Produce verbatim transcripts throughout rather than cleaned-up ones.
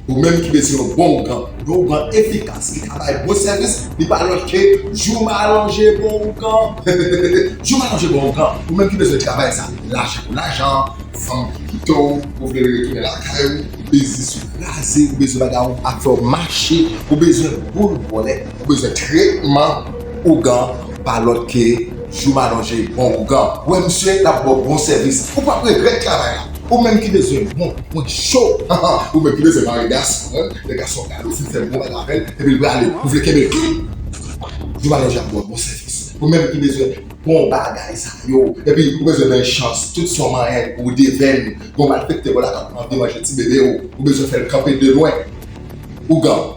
Ou menm ki bezwen yon bon ougan, yon ougan efikas ki ka bay bon sèvis, li pa lòt ke Jouma Lonje Bon Ougan. Jouma Lonje Bon Ougan, ou menm ki bezwen travay sa, lajan pou lajan, fanm ki kite w, ou vle retounen lakay ou, biznis ou kraze, ou bezwen bagay ou ap fè w mache, ou bezwen boul bòlèt, ou bezwen tretman ougan, pa lòt ke Jouma Lonje Bon Ougan. Wè misye, l ap ba w bon sèvis. Ou p ap regrèt travay la. Ou menm ki bezwen bon, pwen cho, ou menm ki bezwen mare gason, lè gason gade w fin fè bon bagay avè l, epi l prale, ou vle kenbe l. Jouma Lonje ap ba w bon sèvis. Ou menm ki bezwen bon bagay sa yo, epi ou bezwen bay chans, tout sa w manyen ou devèn, gon malfektè bò lakay ou anvi manje ti bebe w, ou bezwen fè l kanpe de lwen. Ougan,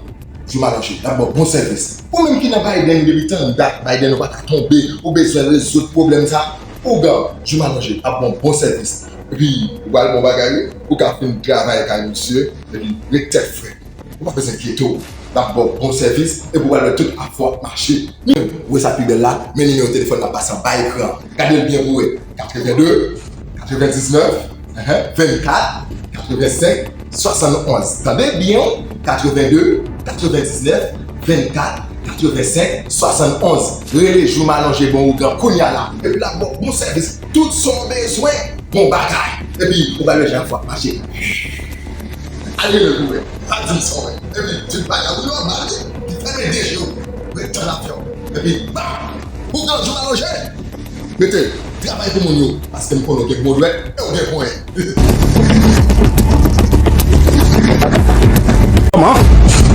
Jouma Lonje, l ap ba w bon sèvis. Ou menm ki nan Biden depi tann dat, Biden ou pa ka tonbe, ou bezwen rezoud pwoblèm sa, ougan, Jouma Lonje ap ba w bon sèvis. Epi, ou pral bon bagay, wi. Ou ka fin travay kay misye, epi ret tèt frèt. Ou pa bezwen enkyete w. L ap ba w bon sèvis, epi ou pral wè tout afè w ap mache. Ou wè sa pi bèl la, men nimewo telefòn l ap pase anba ekran. Gade l byen pou w wè. Katreven de, katreven diznèf, vennkat, katreven senk, swasannonz. Tande byen, katreven de, katreven diznèf, vennkat, katreven senk, swasannonz. Rele Jouma Lonje Bon Ougan kounye a la. Epi l ap ba w bon sèvis. Tout sa w bezwen, bon bagay. Epi, ou pral wè jan afè w ap mache. Al rele l pou wè. Pa di m sa w wè. Epi, tout bagay ou yo, ba li. Li fèmen de je w. Ret tann afè w. Epi, bam! Ougan, Jouma Lonje! Mete, travay pou moun yo, paske m konnen w gen gwo dwèt e w gen ponyen. Kòman?